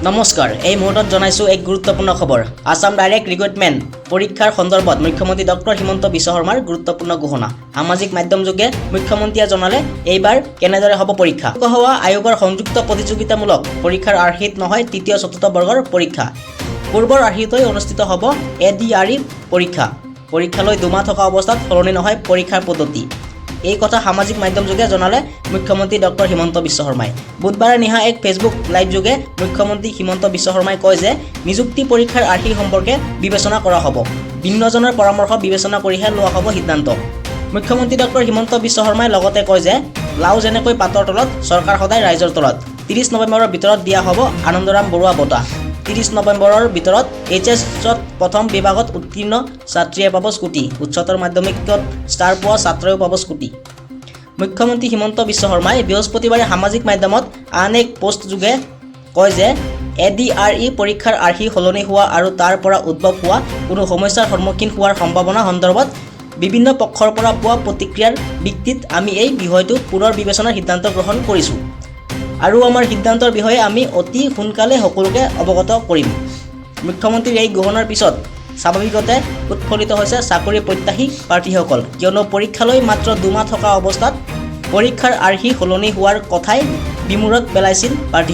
নমস্কাৰ, এই মুহূৰ্তত জনাইছোঁ এক গুৰুত্বপূৰ্ণ খবৰ। আছাম ডাইৰেক্ট ৰিক্ৰুইটমেণ্ট পৰীক্ষাৰ সন্দৰ্ভত মুখ্যমন্ত্ৰী ডক্টৰ হিমন্ত বিশ্ব শৰ্মাৰ গুৰুত্বপূৰ্ণ ঘোষণা। সামাজিক মাধ্যমযোগে মুখ্যমন্ত্ৰীয়ে জনালে এইবাৰ কেনেদৰে হ'ব পৰীক্ষা। লোকসেৱা আয়োগৰ সংযুক্ত প্ৰতিযোগিতামূলক পৰীক্ষাৰ আৰ্হিত নহয় তৃতীয়, চতুৰ্থ বৰ্গৰ পৰীক্ষা। পূৰ্বৰ আৰ্হিতেই অনুষ্ঠিত হ'ব এডিআৰই পৰীক্ষা। পৰীক্ষালৈ 2 মাহ থকা অৱস্থাত সলনি নহয় পৰীক্ষাৰ পদ্ধতি। এই কথা সামাজিক মাধ্যমযোগে জনালে মুখ্যমন্ত্ৰী ডক্টৰ হিমন্ত বিশ্ব শৰ্মাই। বুধবাৰে নিশা এক ফেচবুক লাইভযোগে মুখ্যমন্ত্ৰী হিমন্ত বিশ্ব শৰ্মাই কয় যে নিযুক্তি পৰীক্ষাৰ আৰ্হি সম্পৰ্কে বিবেচনা কৰা হ'ব। ভিন্নজনৰ পৰামৰ্শ বিবেচনা কৰিহে লোৱা হ'ব সিদ্ধান্ত। মুখ্যমন্ত্ৰী ডক্টৰ হিমন্ত বিশ্ব শৰ্মাই লগতে কয় যে লাও যেনেকৈ পাতৰ তলত, চৰকাৰ সদায় ৰাইজৰ তলত। 30 নৱেম্বৰৰ ভিতৰত দিয়া হ'ব আনন্দৰাম বৰুৱা বঁটা। 30 নৱেম্বৰৰ ভিতৰত এইচএছত প্ৰথম বিভাগত উত্তীৰ্ণ ছাত্ৰীয়ে পাব স্কুটি। উচ্চতৰ মাধ্যমিকত ষ্টাৰ পোৱা ছাত্ৰইও পাব স্কুটি। মুখ্যমন্ত্ৰী হিমন্ত বিশ্ব শৰ্মাই বৃহস্পতিবাৰে সামাজিক মাধ্যমত আন এক পোষ্টযোগে কয় যে এডিআৰই পৰীক্ষাৰ আৰ্হি সলনি হোৱা আৰু তাৰ পৰা উদ্ভৱ হোৱা কোনো সমস্যাৰ সন্মুখীন হোৱাৰ সম্ভাৱনা সন্দৰ্ভত বিভিন্ন পক্ষৰ পৰা পোৱা প্ৰতিক্ৰিয়াৰ ভিত্তিত আমি এই বিষয়টো পুনৰ বিবেচনাৰ সিদ্ধান্ত গ্ৰহণ কৰিছোঁ আৰু আমাৰ সিদ্ধান্তৰ বিষয়ে আমি অতি সোনকালে সকলোকে অৱগত কৰিম। মুখ্যমন্ত্ৰীৰ এই ঘোষণাৰ পিছত স্বাভাৱিকতে উৎফুল্লিত হৈছে চাকৰি প্ৰত্যাশী প্ৰাৰ্থীসকল। কিয়নো পৰীক্ষালৈ মাত্ৰ 2 মাহ থকা অৱস্থাত পৰীক্ষাৰ আৰ্হি সলনি হোৱাৰ কথাই বিমোৰত পেলাইছিল প্ৰাৰ্থীসকল।